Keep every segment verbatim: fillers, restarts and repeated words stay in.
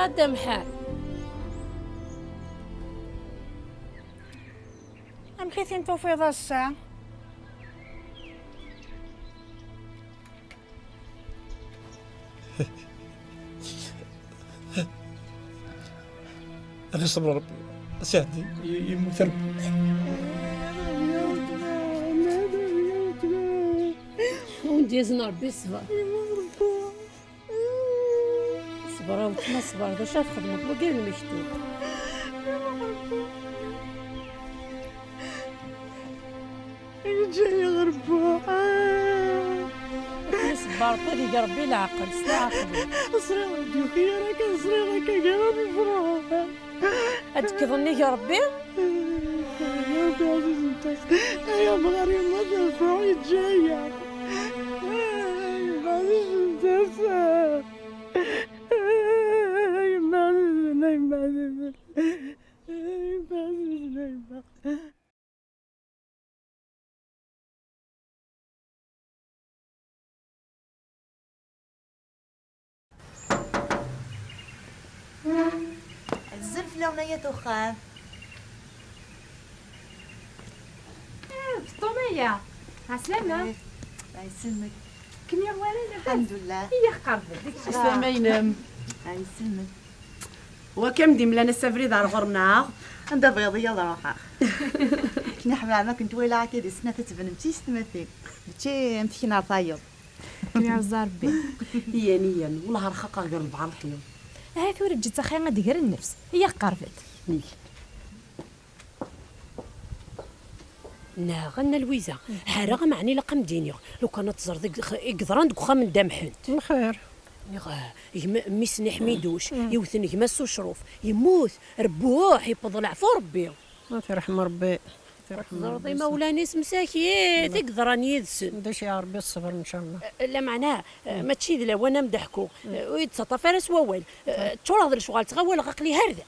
A Dda Mḥend. Amek i ten-tufiḍ ass-a? Ad iṣber Rebbi. Asiɛdi yemmut Rebbi. Ur d-yazen Rebbi ṣṣber. Ṣber a weltma, ṣber, d acu ara txedmeḍ? Wagi d lmektub. Yeǧǧa-yi ɣer Rebbi. Akken iṣebber Rebbi, ad ig Rebbi leɛqel s leɛqel. Ẓriɣ ur d-yuki ara kan, ẓriɣ akka gar ad nefreḥ. Ad d-kkḍen nnig Rebbi? Ay Rebbi ɛziz n tasa. Ay amɣar yemma tafeḥ yeǧǧa-yaɣ. Ay Rebbi ɛziz n tasa. Ay yemma ɛzizen, ay yemma ɛzizen. Ay yemma ɛzizen, ay yemma. Azul fell-awen ay at uxxam. Ah, beṭṭum aya. Ɛeslama. Eh, ɛeslama. Kem yuɣ wara lḥal? Alḥemdullah. Iya, qerreb-d. Ɛeslama-inem. Ɛeslama. Wa kam d-imlan ass abrid ar ɣur-neɣ. Anda bɣiḍ i ad ruḥeɣ. Akken iḥma ma kent-walaɣ akka di snat ad tebnem d tiyessetmatin. Mačči am tekna ar tayeḍ. Yerẓa Rebbi. Iyan, iyan, wellah rxaqeɣ gar lebḥer leḥyuḍ. Aha tura eǧǧ-itt axi ad d-ger nnefs. Iya qerreb-d. Nek. Neɣ a Nna Lwiza, ḥareɣ am ɛni ilaq am d-iniɣ, lukan ad teẓreḍ i i yeḍran deg uxxam n Dda Mḥend. Lxir. Niɣ, ah, gma, mmi-s n Ḥmiduc, yiwet n gma-s s ucruf, yemmut, rebbuḥ, yewweḍ leɛfu Rebbi. Ma tirḥem Rebbi. Teẓreḍ imawlan-is msakit i yeḍran yid-sen. D acu ya Rebbi ṣṣber, ncallah. Eh, lameɛna, eh, mačči d lawan ad m-d-ḥkuɣ. Eh, ur yi-d-ttaṭṭaf ara s wawal. Eh, ččureɣ d lecɣal, ttɣawaleɣ aql-i harda.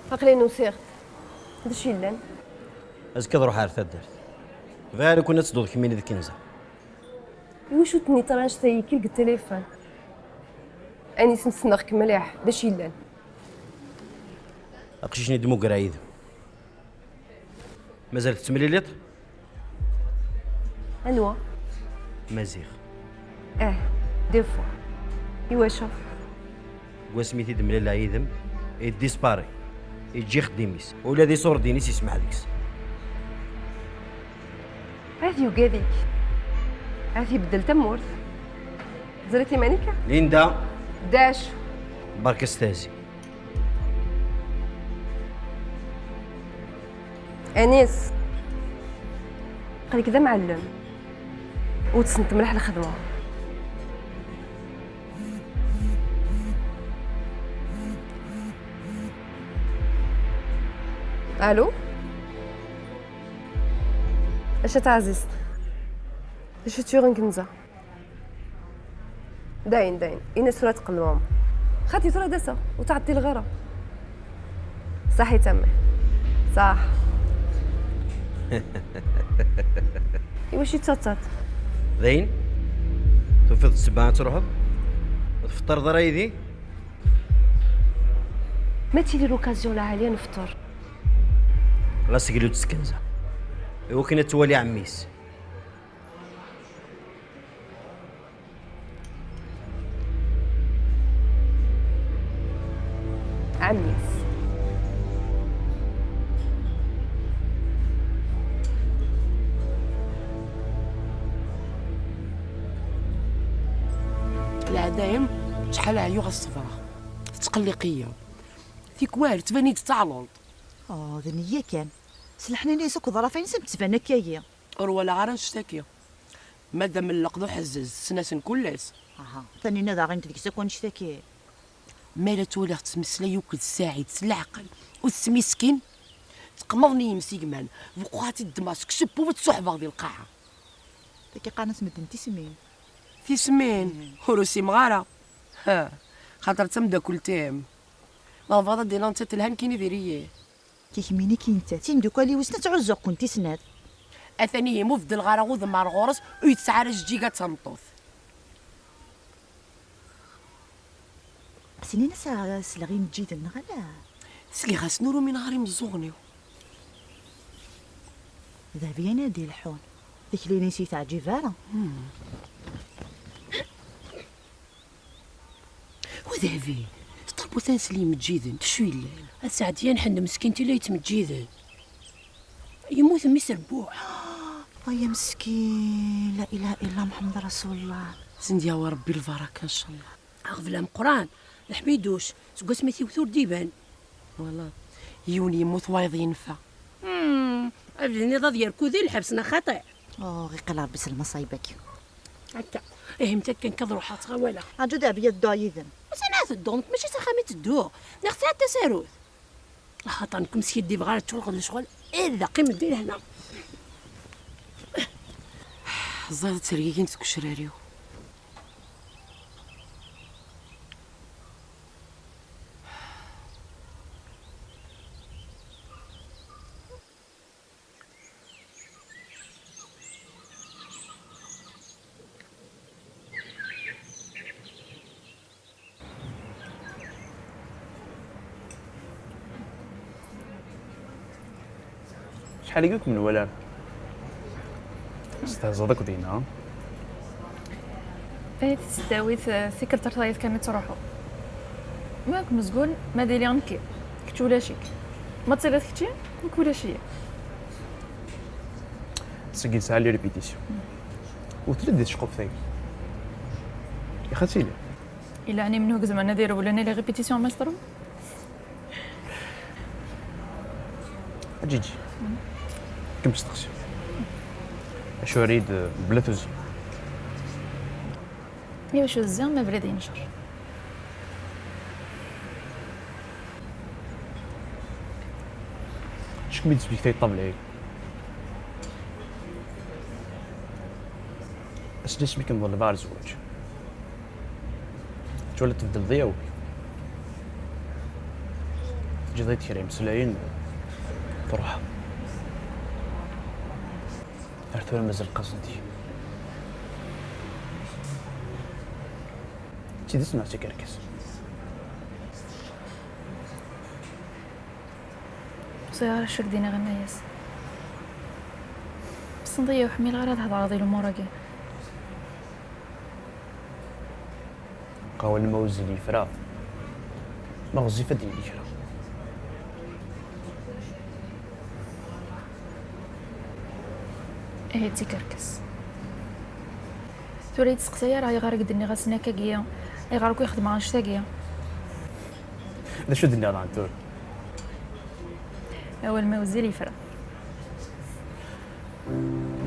Aql-i nusiɣ-d. D acu yellan? Azekka ad ruḥeɣ ar taddart. Bɣiɣ ara kun ad tedduḍ kemmini d Kenza. Iwacu tenniḍ ara annect-a yikil deg téléphone? Anis ssneɣ-k mliḥ, d acu yellan? Aqcic-nni d-mugreɣ yid-m. Mazal tettemliliḍ? Anwa? Maziɣ. Eh, des fois. Iwacu? Deg wasmi i t-id-mlaleɣ yid-m, yeddispari, yeǧǧa ixeddim-is, ula d iṣurdiyen-is yesmeḥ deg-s. Ad yugad-ik. Ad ibeddel tamurt. Teẓriḍ iman-ik? Linda! D acu? Berka stehzi. Anis, aql-ik d amɛellem. Ur tessneḍ mliḥ lxedma. Allô? Acu a taɛzizt? Acu tt-yuɣen Kenza? Dayen, dayen, ini-as tura tqellwem. Xaṭi tura d ass-a, ur ttɛeṭṭileɣ ara. Saḥit a mmi. Saḥ. Iwacu i tettaḍsaḍ? Dayen? Tufiḍ-d ssebba ad truḥeḍ? Ur tfeṭṭreḍ ara yid-i? Ma tili l'occasion lɛali ad nefṭer. Ɣas glu-d s Kenza. Iwakken ad twali ɛemmi-s. Ɛemmi-s. Leɛdayem, acḥal ɛyuɣ ad ṣebreɣ. Tettqelliq-iyi. Tikwal, tban-iyi-d d taɛlunt. Oh, d nniya kan. S leḥnana-is akked ḍrafaynes am d-tban akka-yi. Ur walaɣ ara annect-agi. Ma d amelleq d uḥezzez, ssnen-asen kul ass. Aha, Taninna daɣen deg-s akk annect-agi. Mi ara tt-waliɣ tettmeslay akked Saɛid s leɛqel, ur tesmiskin. Teqmeḍ-nni yimsigman, beqquɣ ad tt-id-ddmeɣ seg ucebbub ad tt-suḥbeɣ di lqaɛa. Tagi qqaren-as medden tismin. Tismin? Mm. Ur usimeɣ ara. Ha, xaṭer d tameddakelt-im. Ma tebɣiḍ ad d-tiniḍ nettat telha, nekkini diri-yi. Tikmini-k i nettat, timdukal-iw snat ttɛuzzuɣ-kent i snat. Atan ihi, ma ur beddleɣ ara udem ar ɣur-s, ur yetteɣ ara ajeǧǧig, a tameṭṭut. Sinin ad s-, sleɣ i imeǧǧiden neɣ ala? Sliɣ-asen, ur umineɣ ara imeẓẓuɣen-iw. D Dehbiya ad d-ileḥḥun. Tikli-ines i teɛǧib ara. Hmm. Wa Dehbi, teṭṭerbutan s yimeǧǧiden, d acu yellan? A Seɛdiya n Ḥend meskint i la yettmeǧǧiden. Yemmut mmi-s Rebbuḥ. Ay ameskin, la ilaha illa Muḥemmed Rasulullah. Sen-d yawi Rebbi lbaraka, ncallah. Aɣbel ameqqran, d aḥbiduc, seg wasmi i t-iwet ur d-iban. Wala, yiwen yemmut wayeḍ yenfa. Hmm, ad d-tiniḍ ad yerku di lḥebs neɣ xaṭi? Oh, iqil Rebbi s lmaṣayeb-agi. Akka, ihim-t akken kan ruḥeɣ ttɣawaleɣ. Aǧu Dehbiya ad dduɣ yid-m. Sani ad tedduḍ? Nekk mačči s axxam i ttedduɣ. Neɣ tesɛiḍ tasarut? Axaṭer nekk ur skiddibeɣ ara, ččureɣ d lecɣal. Ad qqim din hna. Ẓẓayeḍ ttergigin seg ucrar-iw. Acḥal-agi ur kem-nwala ara? Testehzaḍ akked-i, neɣ? Ay, tesdawit, eh, tikkelt ar tayeḍ kan i ttruḥuɣ. Ma kem-zgun, ma d iliɣ nekki, kečč ulac-ik. Ma d tiliḍ kečči, nekk ulac-iyi. Seg yesɛa les répétitions. Ur telli di tceqquft-agi. Ixatt-ili. Ila ɛni menhu gezmen ad irewlen i les répétitions, maestro? A Ǧiǧi, kem steqsi. Acu ara yi-d bla tuzi? Iwacu tezzi ma abrid yencer? Acu kem-id-tesmektay ṭṭabla-agi? Asmi asmi kem-ḍelbeɣ ar zzwaǧ, twala tbeddleḍ i awal. Teǧǧiḍ-iyi-d kra imeslayen, truḥeḍ. Ar tura mazal qqasen-d. D tidet neɣ d tikerkas? Ur ẓriɣ ara acu k-d-iniɣ a Mayas. Tessneḍ-iyi ur ḥmileɣ ara ad hedreɣ di lumuṛ-agi. Qawel ma uzzil yefra, ma ɣezzif ad d-yini kra. Ihi d tikerkas. Tura ur yi-d-steqsay ara ayɣer i k-d-nniɣ ass-n akkagi, ayɣer akk i xedmeɣ annect-agi. D acu d-nniɣ daɣen tura? Awal ma wezzil yefra.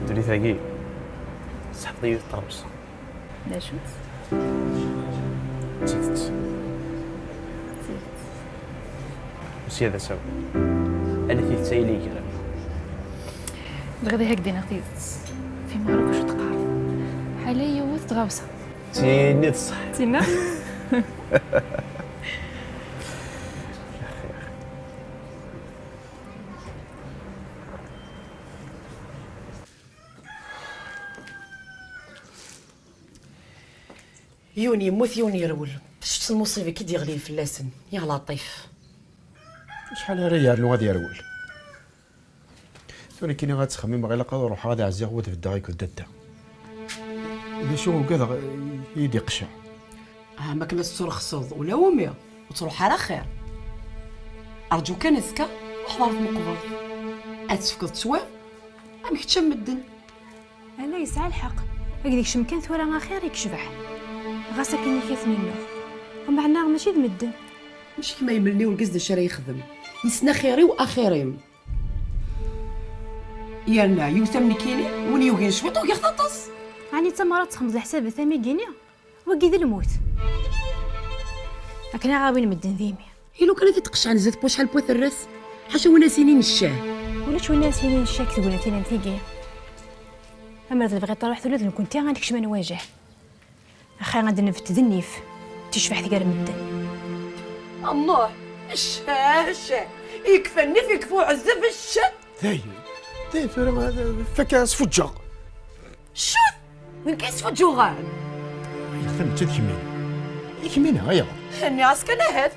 Ddunit-agi tesḥeqq-iyi yiwet n tṛemsa. D acu-tt? D tidet. D tidet. Usya d asawen. Ala tidet ay la yegran. Bɣiɣ ad ak-d-iniɣ tidet. Fhimeɣ ara akk acu teqqareḍ. Ḥala yiwet tɣawsa. Tinna d ṣṣeḥ. Tinna? Yiwen yemmut, yiwen yerwel. Tečč lmuṣiba i d-yeɣlin fell-asen. Ya Laṭif. Acḥal ara yernu ad yerwel? Tura nekkini ad ttxemmimeɣ, ilaq ad ruḥeɣ ad ɛziɣ wa d beddeɣ akked dadda. D acu ugadeɣ i yi-d-iqecceɛ. Ah, ma akken ad tetturxseḍ ula umi ur ttruḥ ara xir. Rǧu kan azekka, ruḥ ɣer tmeqbert. Ad tefkeḍ ttwab am kečč am medden. Ala, yesɛa lḥeqq. Ad yekcem kan tura axir i yecbeḥ. Ɣas akken i k-aten-innuɣ. Meɛna mačči d medden. Mačči kemm ay mel-nni urgaz d acu ara yexdem. Yessen axir-iw axir-im. Yerna yiwet am nekkini, win yugin cwiṭ ugiɣ-t aṭas. Ɛni d tamara ad txemmeḍ leḥsabat am igini? Wagi d lmut. Akken ara awin medden d imi. I lukan ad t-id-qecɛen zdat n wacḥal n wat rras? Ḥaca win as-inin ccah. Ulac win as-inin ccah deg tegnatin am tigi. Amer d lebɣi truḥ ula d nekkenti ad nekcem ad nwaǧeh. Axir ad nbet d nnif, d tecbeḥt gar medden. Allah! Ccah, ccah! Yekfa nnif, yekfa uɛezzaf, ccah! Dayen, dayen tura, fakk-as fuǧǧeɣ. Cut! Win kan yesfuǧǧuɣen! Ay, tametti d kemmi. I kemmini, ayɣer? Nniɣ-as kan ahat.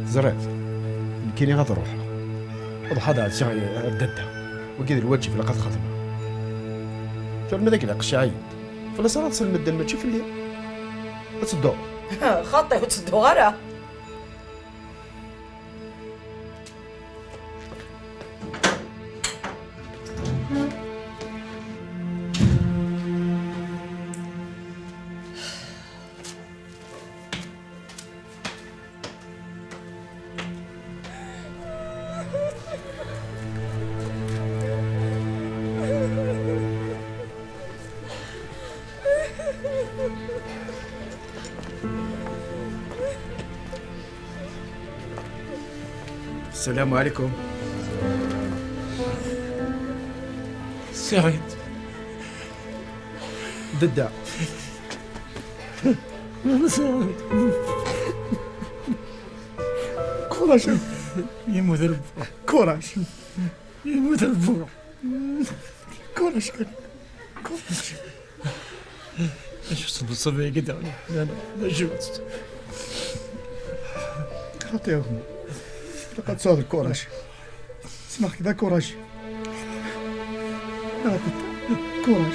Teẓriḍ, nekkini ad ruḥeɣ. Ruḥ ad ɛedsiɣ ar dadda. Wagi d lwaǧeb ilaq ad xedmeɣ. Terna dagi laqecɛayen. Fell-as ara teṣel medden, mačči fell-i. Ad tedduɣ. Xaṭi, ur ttedduɣ ara. السلام عليكم. سعيد. ددا. سعيد. كوراج. يا مدرب. كوراج. يا مدرب. كوراج. كوراج. شو صبر صبر يا جدع؟ لا، لا، لا، شو؟ خاطي يا أخي. لقد صار الكوراج. اسمع كذا كوراج. كوراج. كوراج.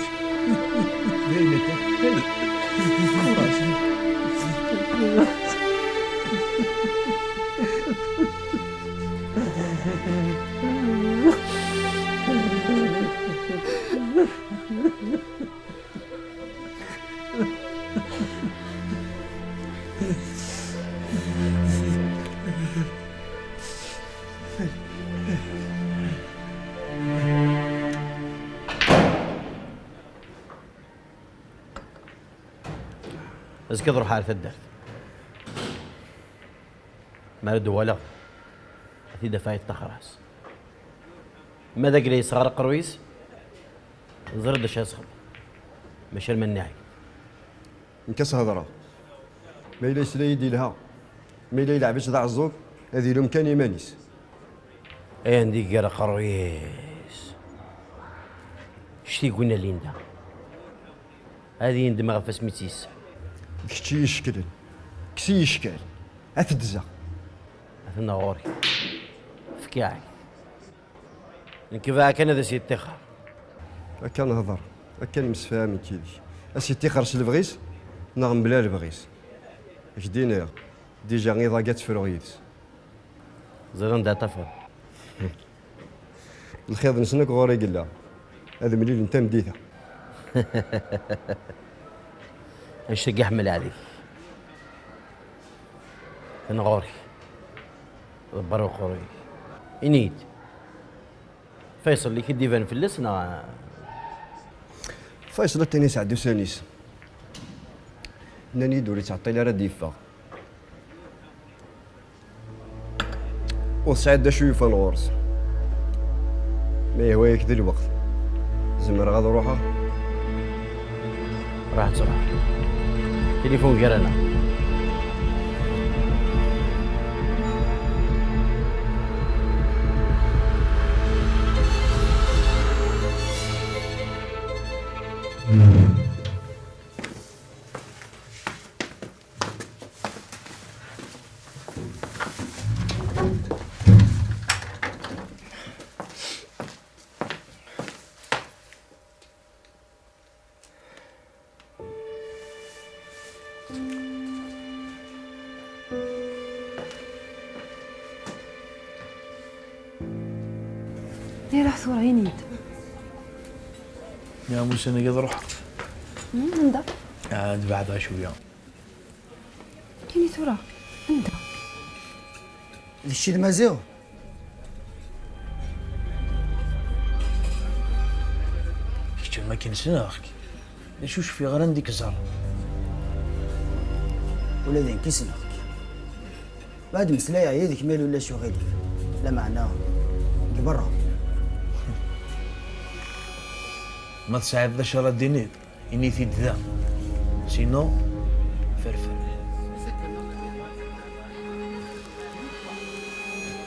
Azekka ad ruḥeɣ ar taddart. Mi ara d-uɣaleɣ, ad t-id-afeɣ yeṭṭaxer-as. Ma d agla yesɣer aqerruy-is, ẓriɣ d acu ara s-xedmeɣ. Maca arma nniɣ-ak. Nekk ad s-hedreɣ. Ma yella yesla-yi-d yelha. Ma yella yelɛeb-itt d aɛeẓẓug, ad ilum kan iman-is. Ayen d-iger aqerruy-is. Cti guna Linda. Ad yendem ɣef wasmi tt-yesɛa. D kečč i yi-icekklen. Kkes-iyi cckel. Ad t-ddzeɣ. Atan ɣur-k. Fkiɣ-ak. Nekk bɣiɣ kan ad as-yettixer. Akka nehder, akka nemsefham nekk yid-k. Ad s-yettixer s lebɣi-s neɣ mebla lebɣi-s? Ad k-d-iniɣ, dija iḍ-agi ad tefruɣ yid-s. Ẓriɣ anda ara t-tafeḍ. Lxiḍ-nsen akk ɣur-i yella. Ad mlilen tameddit-a. Annect-agi ḥemmel ɛad-ik. Atan ɣur-k. Ḍebber uqerruy-ik. Ini-yi-d. Faysel i k-id-iban fell-as, neɣ? Faysel atan yesɛedda ussan-is. Nnan-iyi-d ur yettɛeṭṭil ara ad d-yeffeɣ. Ur tesɛiḍ d acu yufan ɣur-s. Ma yehwa-yak d lweqt, zemreɣ ad ruḥeɣ? Ruḥ ad truḥ. Tilifun gar-aneɣ. Iruḥ tura, ini-d. Nniɣ-am ussan-agi ad ruḥeɣ. Hmm, anda? Ad beɛdeɣ cwiya. Kini tura, anda? D kečč i d Maziɣ? Kečč am akken ssneɣ-k. D acu ur cfiɣ ara anda i k-ẓerreɣ? Ula d nekk i ssneɣ-k. Bɛed meslayeɣ yid-k ma ulac uɣilif. Lameɛna deg berra. Ma tesɛiḍ d acu ara d-tiniḍ, ini-t-id da. Sinon, ferfer.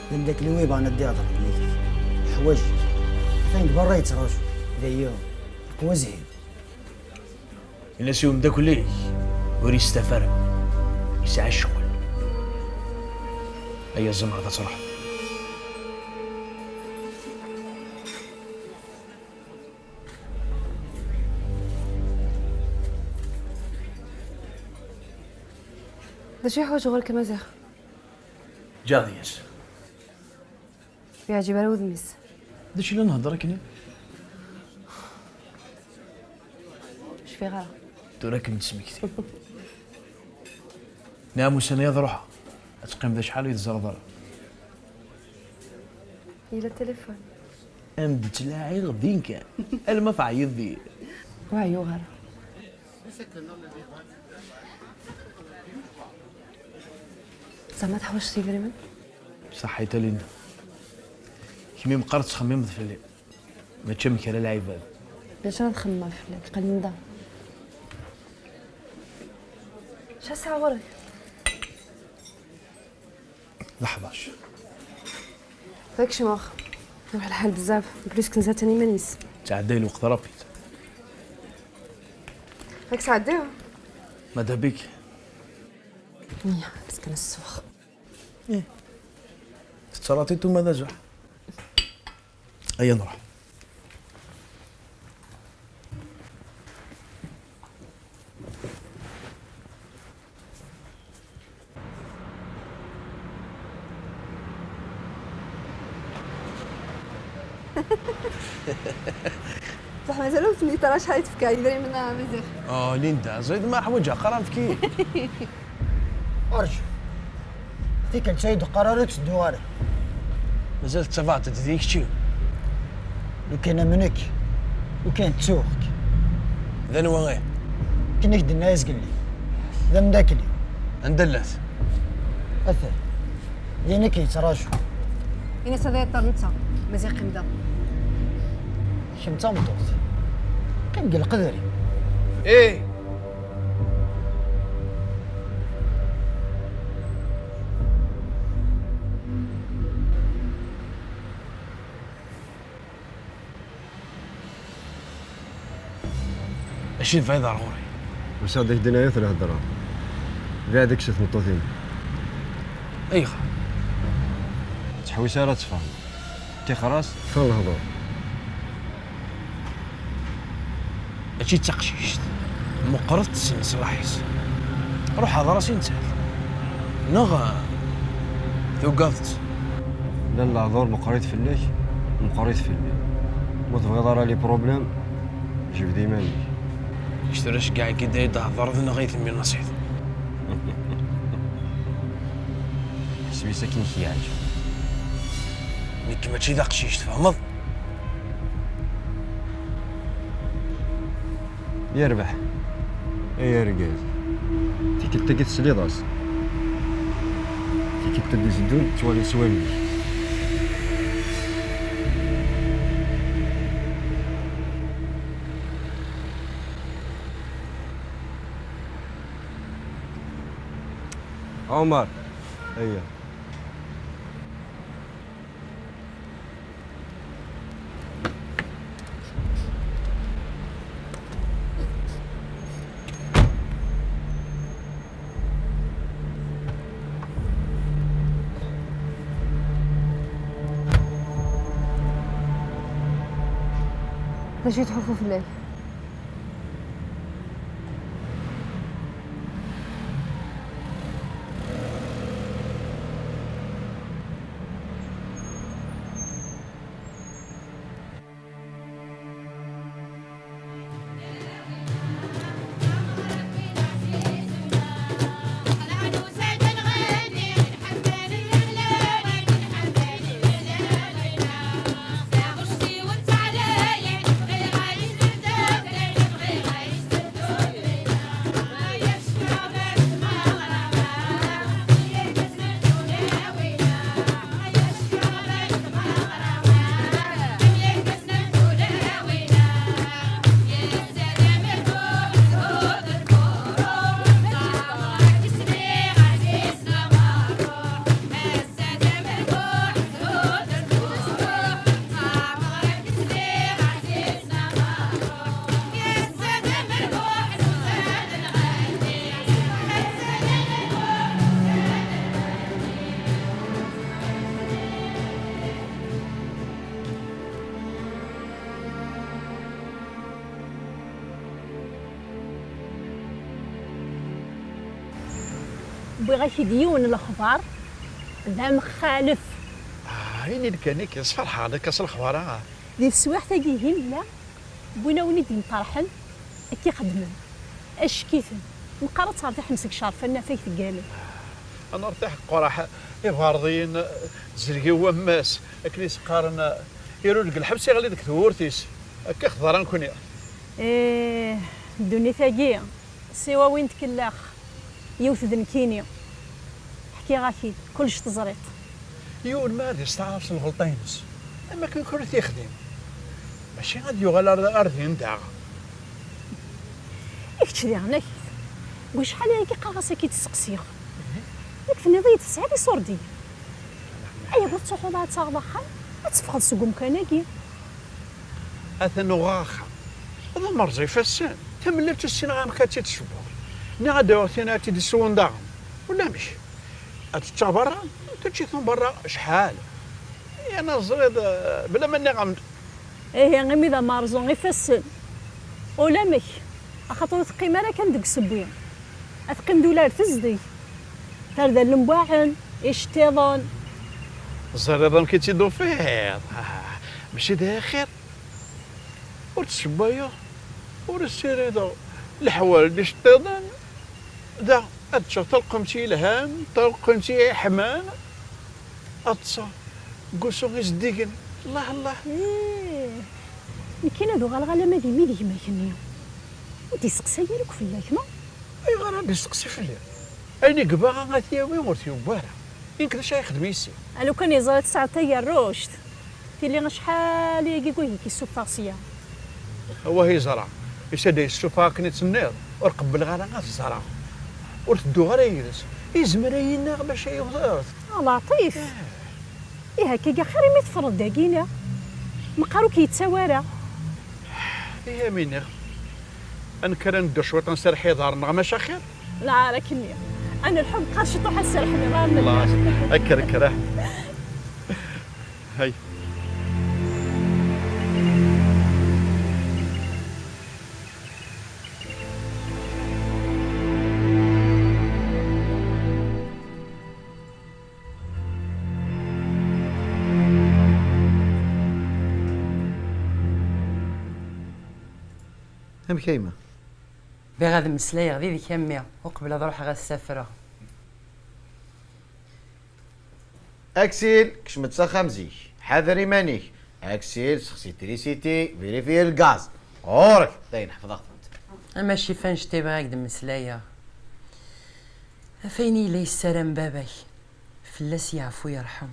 D amdakkel-iw i yebɣan ad d-ihḍer nnig-k. Yeḥwaǧ-ik. Atan deg berra yettraǧu. Dayyi, yeqwa zzhir. Ini-as i umeddakel-ik ur yestaf ara. Yesɛa ccɣel. Aya tzemreḍ ad truḥeḍ. D acu yeḥwaǧ ɣur-k a Maziɣ? Ǧǧiɣ deg-s. Ur yeɛǧib ara wudem-is. D acu i la nhedder akken? Cfiɣ ara. Tura ad kem-d-smektiɣ. Nniɣ-am ussan-agi ad ruḥeɣ. Ad teqqimeḍ acḥal ur yi-teẓriḍ ara. Yella tilifun. Ad m-d-ttlaɛiɣ din kan. Alma teɛyiḍ deg-i. Ur ɛyiɣ ara. Zeɛma teḥwaǧeḍ idrimen? Ṣaḥit a Linda. Kemmi meqqar tettxemmimeḍ fell-i. Mačči am kra lɛibad. D acu ara txemmemeḍ fell-ak, a Linda? Acu tesɛiḍ ɣur-k? D ḥdac. Yak cmuɣ. Iruḥ lḥal bezzaf, plus que nettat iman-is. Ttɛedday lweqt rapid. Yak sɛeddiɣ. Mada bik. Ih, parce que nessuɣ. Ih. Tettraṭiḍ uma d azuḥ. Aya nruḥ. Bṣeḥ mazal ur tenniḍ ara acḥal i tefka idrimen a Maziɣ. Oh, Linda, ẓid ma ḥwaǧeɣ qrarefk-iyi. Arǧu. Tikkelt-a ur d-qqar ara ur ttedduɣ ara. Mazal tettafeḍ-d deg kečči? Lukan am nekk, lukan ttuɣ-k. D anwa ih? Akken i k-d-tenna azgelli. D ameddakel-iw. Anda llat? Atan. Din i k-yettraǧu. Ini-as ad yeṭṭer netta, Maziɣ qqim da. Kemm d tameṭṭut. Qqim deg leqder-im. Ih! Acu tebɣiḍ ar ɣur-i? Usiɣ-d ad k-d-iniɣ yiwet lhedra. Bɛid deg-s tmeṭṭut-im. Ayɣer? Ur ttḥewwis ara ad tfehmeḍ. Ṭixer-as, ffeɣ lehdur. Mačči d taqcict. Meqqret s lmeṣlaḥ-is. Ruḥ hḍer-as i nettat. Neɣ, eh, tugadeḍ-tt? Llan lehdur meqqrit fell-ak, meqqrit fell-i. Ma tebɣiḍ ara les problèmes, jbed iman-ik. Kečč tura ceggeɛ-ik-id ad d-thedreḍ neɣ i temmi Naṣiḥ? Ḥseb-is akken i k-yeɛǧeb. Nekk mačči d aqcic, tfehmeḍ? Yerbeḥ. Ay argaz. Tikkelt-agi tesliḍ-as. Tikkelt-agi iteddun ttwaliɣ s wallen-ik. Ɛumer. Aya. D acu yettḥulfu fell-ak? Wwiɣ-ak-id yiwen n lexbar d amxalef. Ah, ini-d kan, nekk sferḥeɣ-d akka s lexbar-a. Di teswiɛt-agi ihin llan, wwin-awen-id imṭerḥen, akka i xeddmen. Acek-iten. Meqqar ad tertiḥem seg ccerfa n Nafag Tegganen. Ad nertiḥ qqureḥ iberḍiyen, zelg-iw wammas, akken i s-qqaren, irul deg lḥebs, iɣli deg tewwurt-is. Akka i xeḍra nekni. Ih, ddunit-agi, siwa win tkellax, yiwet d nekkini. Ḥkiɣ-ak-id, kullec teẓriḍ. Yiwen ma ad isteɛref s lɣelṭa-ines, am akken kan i t-yexdim. Mačči ad yuɣal ar, ar din daɣ. I kečč diɣen, akit. Wicḥal ayagi qqareɣ-as ad k-id-sseqsiɣ. Nekk tenniḍ-iyi-d tesɛiḍ iṣurdiyen. Ayɣer ur tettruḥuḍ ara ad taɣeḍ axxam, ad teffɣeḍ seg umkan-agi? Atan uɣeɣ axxam. D amerẓi ifassen. Tamellalt ur ssineɣ amek ad tt-id-ssewweɣ. Nniɣ ad d-awiɣ tin ara tt-id-issewwen daɣen. Ulamek. Ad teččeɣ berra, taččit n berra acḥal. Yerna teẓriḍ, eh, bla ma nniɣ-am-d. Ihi, imi d amerẓu ifassen. Ulamek. Axaṭer ur teqqim ara kan deg usewwi. Ad teqqim d ula ar tezdeg. Tarda n lembaɛen, iceṭṭiḍen. Teẓriḍ amek i tt-id-tufiḍ? Ah, mačči d axir. Ur ttcewwayeɣ, ur ssirideɣ leḥwal d iceṭṭiḍen. Da, ad ččeɣ talqemt yelhan, talqemt yeḥman. Ad ṭṭseɣ deg wusu izeddigen. Allah, Allah. Ih. Nekkini ad uɣaleɣ alamma d imi d gma-k-nni. Ur d-iseqsay ara akk fell-ak, ma? Ayɣer ad d-iseqsi fell-i? Ayen i yebɣa ad t-yawi, ur t-yewwi ara. Nekk d acu ara yexdem yis-i? A lukan yeẓra tesɛiḍ tagerruct, tili acḥal ayagi i k-id-yessufeɣ sya. Awah, yeẓra. Yusa-d ad yessufeɣ akken i d-tenniḍ. Ur qebbleɣ ara ad t-ẓreɣ. Ur tedduɣ ara yid-s. Yezmer ad yi-ineɣ bac ad yewwet. A Laṭif! Ih. Ih, akka-ga xir imi teffreḍ dagi-ni. Meqqar ur k-yettawi ara. Ih, am iniɣ. Ad nekker ad neddu cwiṭ ad nserreḥ iḍarren-nneɣ, maca xir? Lɛar akkenni. Ad nelḥu meqqar ciṭuḥ ad serrḥen iḍarren-nneɣ. Xlaṣ, akker, akker. Hay. Amek a yemma? Bɣiɣ ad mmeslayeɣ yid-k a mmi, uqbel ad ruḥeɣ ad ssafreɣ. Aksil, kcem-d s axxam zik. Ḥader iman-ik. Aksil, sexsi trisiti, vérifier lgaz. Ɣur-k! Dayen, ḥefḍeɣ-tent. A Macifa, annect-a i bɣiɣ ad k-d-mmeslayeɣ. Ɣef ayen yella yessaram baba-k, fell-as yeɛfu yerḥem.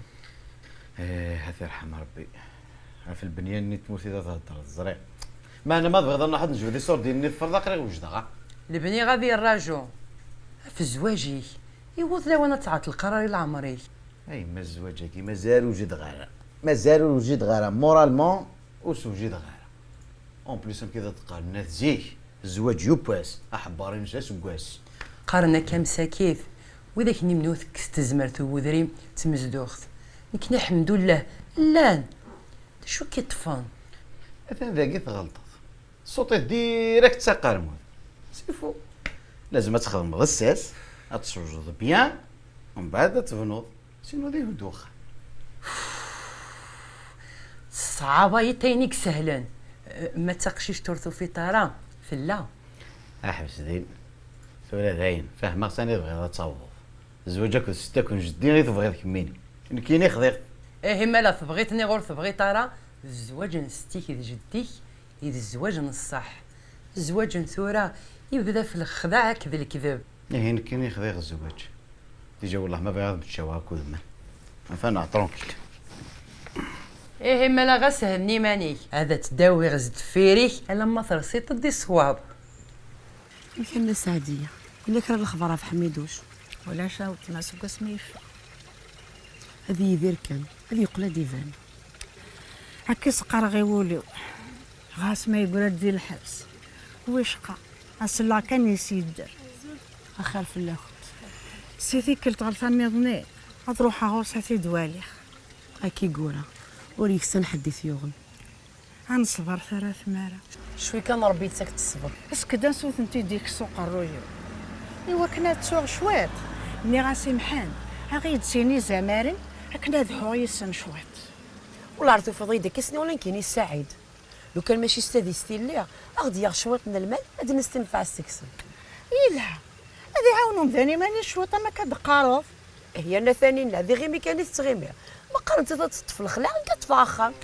Eh, ad t-irḥem Rebbi. Ɣef lbenya-nni n tmurt i d ad theddreḍ, ẓriɣ. Meɛna ma tebɣiḍ ad nruḥ ad nejbed iṣurdiyen-nni teffreḍ, aql-i wejdeɣ, ah. Lebni ad yerraju. Ɣef zzwaǧ-ik, iwweḍ lawan ad tɛeṭṭleḍ leqrar i leɛmer-ik. A yemma, zzwaǧ-agi mazal ur wjideɣ ara. Mazal ur wjideɣ ara. Moralement, ur s-wjideɣ ara. En plus, amek i d ad qqaren at zik, zzwaǧ yiwwas, aḥebber-ines aseggas. Qqaren akka msakit, widak-nni ur tekkes tezmert n wedrim d tmezduɣt. Nekni, ḥemdullah, llan. D acu i k-iṭṭfen? Atan dagi tɣelṭeḍ. Ṣṣut-ik direct s aqermud. C'est faux. Lazem ad txedmeḍ ssas, ad tessewjdeḍ bien, mbeɛd ad tebnuḍ. Sinon, d ihud wexxam. Ṣṣɛaba-yi ayen i isehlen. Ma d taqcict ur tufiḍ ara, tella. Ḥbes din. Tura dayen, fehmeɣ sani tebɣiḍ ad tawḍeḍ. Zzwaǧ akked setta-k n jeddi i tebɣiḍ kemmini. Nekkini xḍiɣ. Ihi ma la tebɣiḍ niɣ ur tebɣiḍ ara, d zzwaǧ n setti-k d jeddi-k i d zzwaǧ n ṣṣeḥ. Zzwaǧ n tura yebda ɣef lexdeɛ akked lekdeb. Ihi nekkini xḍiɣ zzwaǧ. Déjà, wellah ma bɣiɣ ad meččaweɣ akked man. Enfin, ah, tranquille. Ihi ma la, ɣas henni iman-ik. Ad tt-dawiɣ s deffir-ik alamma tersiḍ-d i ṣṣwab. Amek a Nna Seɛdiya? Yella kra n lexbar ɣef Ḥmiduc? Ulac a weltma, seg wasmi yeffeɣ. Ad yidir kan, ad yeqqel ad d-iban. Akka i s-qqareɣ i wul-iw. Ɣas ma yeggra-d di lḥebs, wicqa, ad selleɣ kan yes yedder. Axir fell-akent. Si tikkelt ɣer tamiḍni, ad ruḥeɣ ɣur-s ad t-id-waliɣ. Akka i yura, ur yeksan ḥedd i t-yuɣen. Ad neṣber tura tmara. Cwi kan Rebbi yettak-d ṣṣber. Asked ansi ur tent-id-yekkes uqerruy-iw. Iwakken ad ttuɣ cwiṭ. Nniɣ-as i Mḥend, a ɣ-id-sini izamaren akken ad ḥuɣ yis-sen cwiṭ. Ula ar tufiḍ-iyi-d akka s-nniɣ ula nekkini Saɛid. Lukan mačči s tadist i lliɣ, a ɣ-d-yaɣ cwiṭ n lmal, ad d-nestenfeɛ seg-sen. Yelha, ad iɛawen umdan iman-is cwiṭ am akka d-teqqareḍ. Eh, yerna Taninna, d iɣimi kan i tettɣimi. Ma qqarent-as ad teṭṭef lexla, nekk ad ṭṭfeɣ axxam.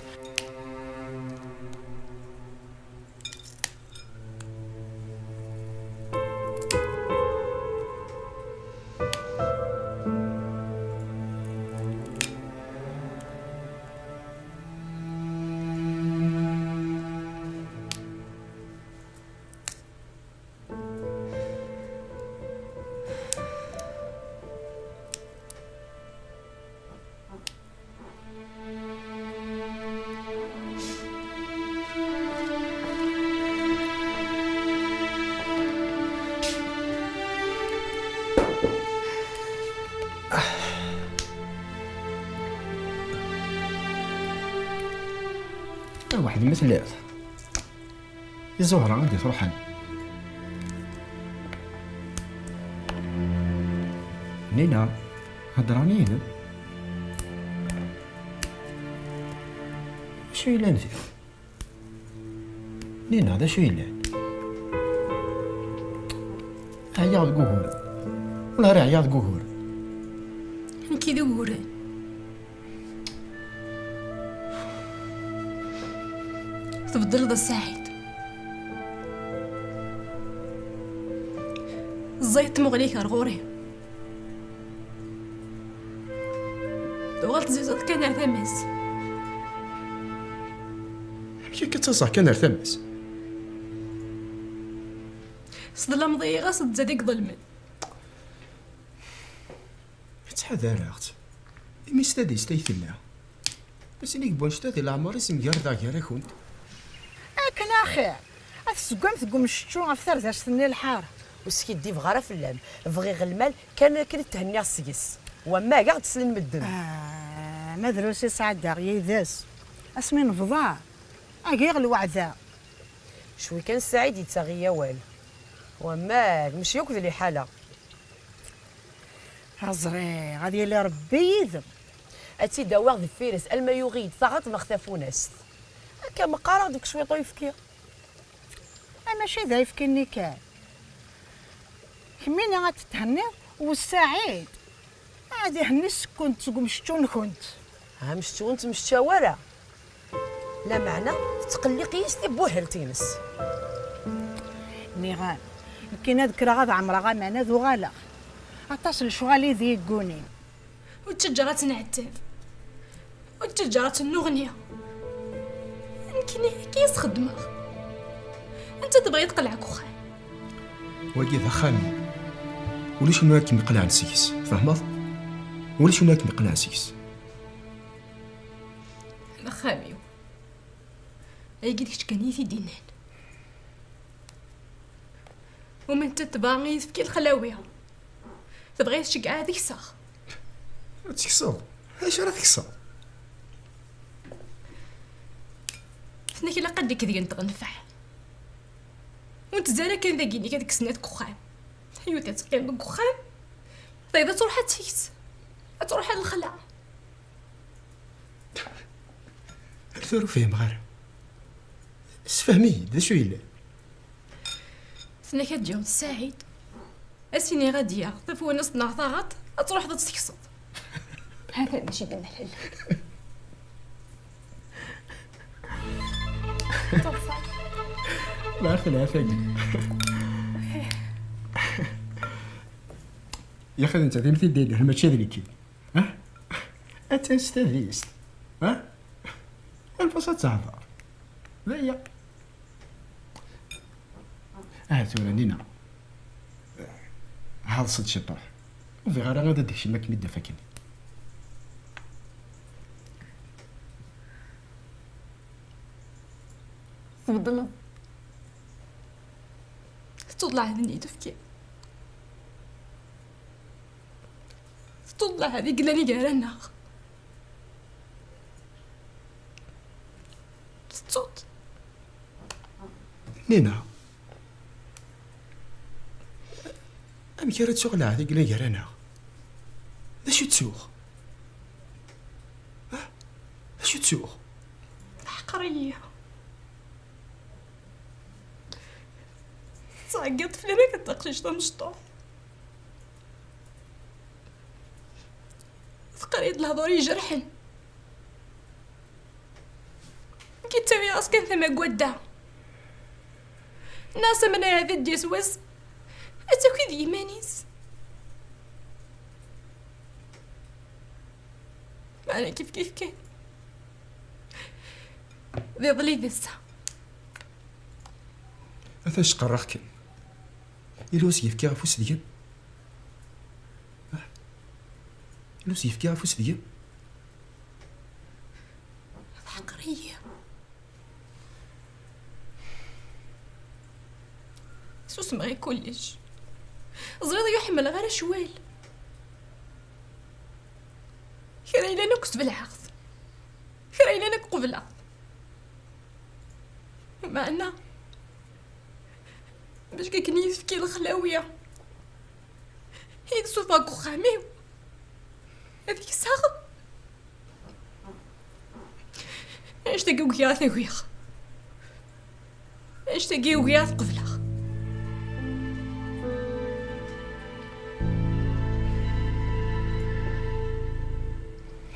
Aweḥd ma telliḍ. I Zuhra i d-itruḥen. Nina, heddren yid-m? Acu yellan din? Nina, d acu yellan? Ɛyiɣ deg wuguren. Wala ara ɛyiɣ deg wuguren. Nekk i d uguren. Tbeddleḍ a Saɛid. Ẓẓayet tmuɣli-k ar ɣur-i. Tuɣal tzizuḍ kan ar tama-s. Amek akka ttaẓeɣ kan ar tama-s? Tesḍelmeḍ-iyi ɣas d zad i iḍelmen. Ttḥadareɣ-tt. Imi s tadist ay tella. Ass-nni yewwi annect-a di leɛmer-is mgerdeɣ gar-akent. Akken axir. Ad tseggem deg umcečču ɣef tardast-nni lḥara. Ur skiddibeɣ ara fell-am. Bɣiɣ lmal kan akken thenniɣ seg-s. Wamma ad aɣ-d-slen medden. Ah, ma drus i sɛeddaɣ yid-s. Asmi nebḍa, agiɣ lweɛda. Cwi kan Saɛid yettaɣ-iyi awal. Wamma mačči akk d liḥala. Ẓriɣ, ad yili Rebbi yid-m. Ad tt-id-awiɣ deffir-s, alma yuɣ-iyi-d taɣaṭ neɣ tafunast. Akka meqqareɣ-d deg cwiṭ uyefki. Ah, mačči d ayefki-nni kan. Kemmini ad tethenniḍ, u Saɛid ad ihenni seg-kent, seg umcečču-nkent. Amcečču ur nettmecčaw ara. Lameɛna tettqelliq-iyi s tibuhelt-ines. Nniɣ-am, nekkini ad kkreɣ ad ɛemreɣ aman ad uɣaleɣ. Aṭas n lecɣal i d-yeggunin. Ur ttaǧǧaɣ ad tenɛettab. Ur ttaǧǧaɣ ad tennuɣni. Nekkini akka i s-xeddmeɣ. Anta tebɣa ad teqleɛ deg uxxam? Wagi d axxam-iw. Ulac win ara kem-iqelɛen seg-s, tfehmeḍ? Ulac win ara kem-iqelɛen seg-s. D axxam-iw. Ayagi d kečč kan i yi-t-id-yennan. Uma netta tebɣa i yi-tefk i lexlawi. Tebɣa i tceggeɛ ad kseɣ. Ad tekseḍ? Acu ara tekseḍ? Tenna-k ilaq ad d-ikk deg-nteɣ nnfeɛ. Ur nettezzi ara kan dagi-nni ad kksen at deg uxxam. Yiwet ad teqqim deg uxxam, tayeḍ ad truḥ ad teks. Ad truḥ ad lexla. Ar tura ur fhimeɣ ara. Sefhem-iyi-d, d acu yellan? Tenna-k ad d-yaweḍ Saɛid, ad s-iniɣ ad d-yaɣ tafunast neɣ taɣaṭ, ad truḥeḍ ad tt-tekseḍ. Hatan acu i d-nḥel. Ma telha tagi. Yaxi d nettat i m-t-id-yennan, mačči d nekki. Ha? Attan s tadist. Ha? Anef-as ad tehder. D aya. Aha tura, Nina. Ɛeḍs-d ciṭuḥ. Ur bɣiɣ ara ad d-kcem akken i d-af akken. Tbeddleḍ. Tettuḍ lɛahd-nni i d-tefkiḍ. Tettuḍ lɛahd i yellan gar-aneɣ. Tettuḍ. Nina, amek ara ttuɣ lɛahd i yellan gar-aneɣ? D acu ttuɣ? Ah, d acu ttuɣ? Teḥqer-iyi. Tettɛeggiḍ fell-i akken d taqcict tamecṭuḥt. Teqqar-iyi-d lehdur ijerḥen. Nekk ttawiɣ-as kan tamaggadda. Nnas amnaɛ ad d-yas wass, ad taki d yiman-is. Meɛna kif kif kan. D iḍelli d ass-a. Atan cqerreɣ-kem. Yella ur s-yefkiɣ afus deg-m? Ah. Yella ur s-yefkiɣ afus deg-m? Teḥqer-iyi. Susmeɣ i kullec. Ẓriɣ ur ḥemmleɣ ara ccwal. Kra yellan akk sbelɛeɣ-t. Kra yellan akk qebleɣ-t. Meɛna, bac akken i yi-tefki lexlawi, i yi-d-sufeɣ deg uxxam-iw, ad kseɣ. Annect-agi ugiɣ ad t-agiɣ. Annect-agi ugiɣ ad t-qebleɣ.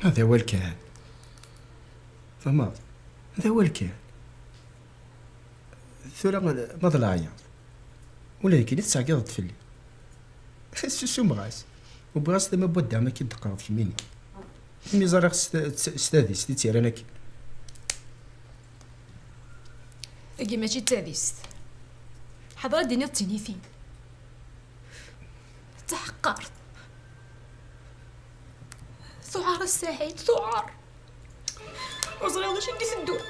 D awal kan. Tfehmeḍ? D awal kan. Tura ma d leɛyaḍ, ula d akken i tettɛeggiḍeḍ fell-i. Ssusumeɣ-as. Wwiɣ-as tama n wadda akken d-teqqareḍ kemmini. Imi ẓriɣ s ta-, s, s tadist i tt-yerran akken. Tagi mačči d tadist. Ḥader ad d-tiniḍ d tinitin. D taḥeqqart. Tuɛer a Saɛid, tuɛer. Ur ẓriɣ d acu i d-iteddun.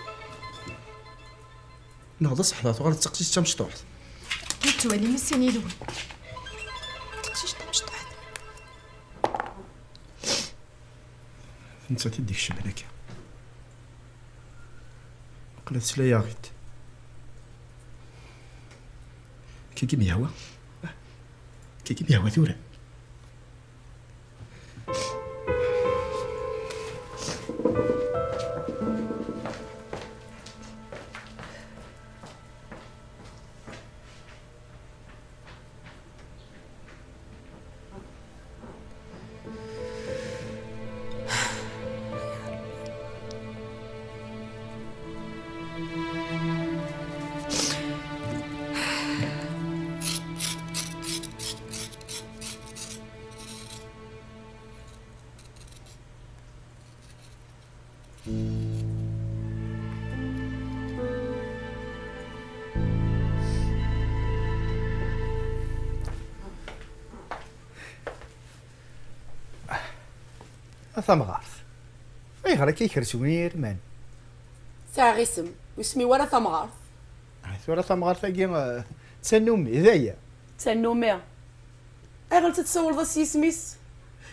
Neɣ d aseḥla tuɣal d taqcict d tamecṭuḥt. Ur tettwalim i sin yid-wen. Taqcict d tamecṭuḥt. D nettat i d-ikecmen akka. Aql-i tesla-yaɣ-id. Kiki m-yehwa. Kiki m-yehwa tura. A tamɣart, ayɣer akka i kersen yirman? Sɛiɣ isem, ur isem-iw ara tamɣart. Ah, tura tamɣart-agi, eh, d tannumi, d aya? D tannumi. Ayɣer ur tessawleḍ-as s yisem-is?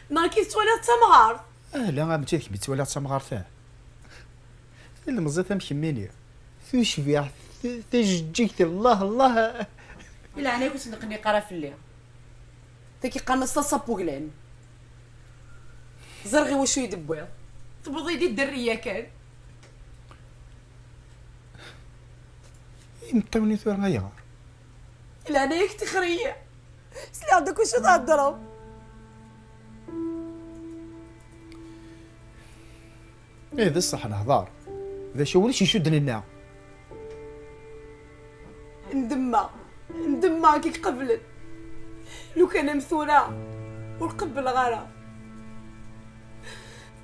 Neɣ akka i tettwaliḍ d tamɣart? Ah, la, a mačči d kemm i ttwaliɣ d tamɣart, ah. Tilemẓit am kemmini, tucbiḥt, t-, tajeǧǧigt, Allah, Allah. I leɛnaya-k ur ttneqniq ara fell-i. Tagi qqaren-as taṣa n wuglan. Ẓriɣ i wacu i d-tewwiḍ. Tewweḍ-iyi-d i dderriya kan. Imeṭṭawen-iw tura ayɣer? I leɛnaya-k tixer-iyi. Sliɣ-d akk acu theddreḍ. Ih, d ṣṣeḥ nehḍer. D acu ulac icudden-nneɣ? Ndemmeɣ, ndemmeɣ akken qeblen. Lukan am tura, ur qebbleɣ ara.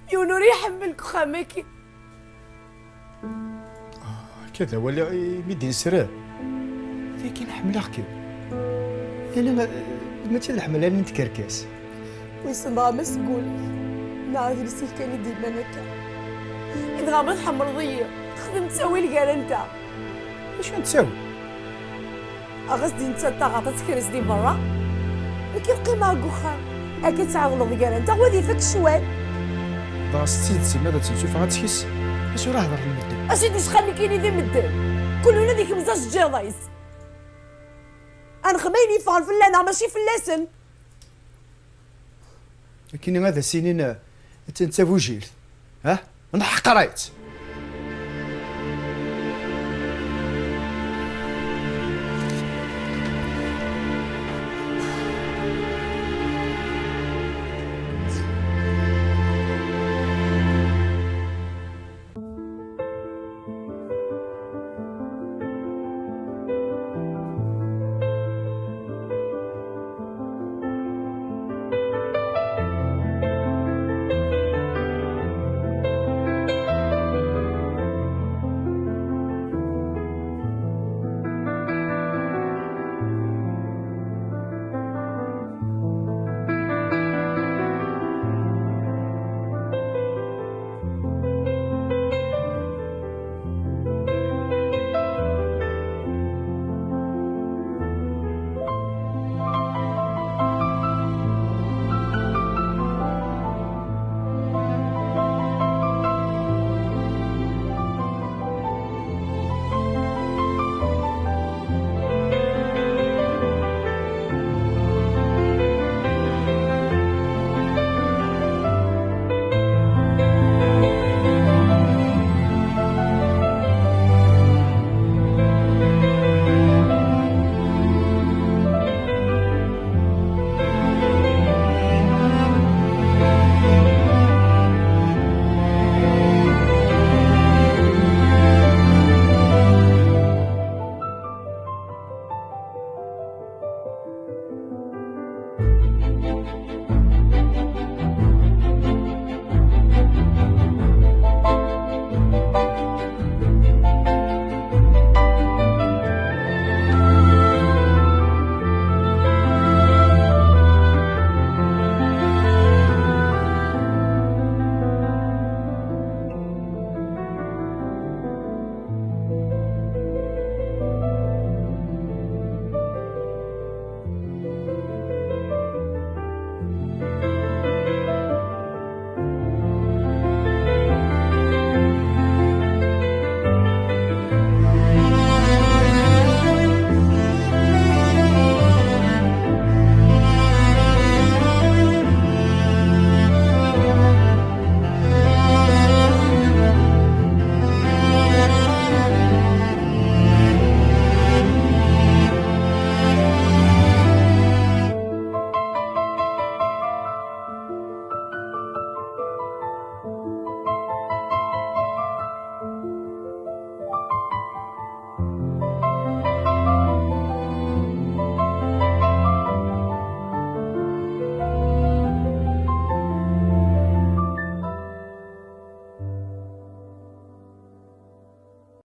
Yiwen ur iḥemmel deg uxxam-agi. Ah, akka d awal i mi d-yesrer. Tagi ḥemmleɣ-kem. Ala, eh, mačči d leḥmala n tkerkas. Wissen dɣa ma seg wul-ik, neɣ d iles-ik kan i d-yennan akka. I dɣa ma tḥemmleḍ-iyi, xdem ttawil gar-anteɣ. Acu n ttawil? Aɣ-as-d i nettat taɣaṭ ad tekrez di berra, nekk ad qqimeɣ deg uxxam. Akka ad tɛeḍleḍ gar-anteɣ, wa ad ifak ccwal. Dɣa s tidet, ma d ad tt-nsufeɣ ad tkes, acu ara hedren medden? Acu i d-icqan nekkini di medden? Kul ula d ikemza s tǧiḍ-is. Ad nexdem ayen yeffɣen fell-aneɣ, mačči fell-asen. Akini ad as-inin, eh, attan d tabujilt. Ha? Nḥeqer-itt.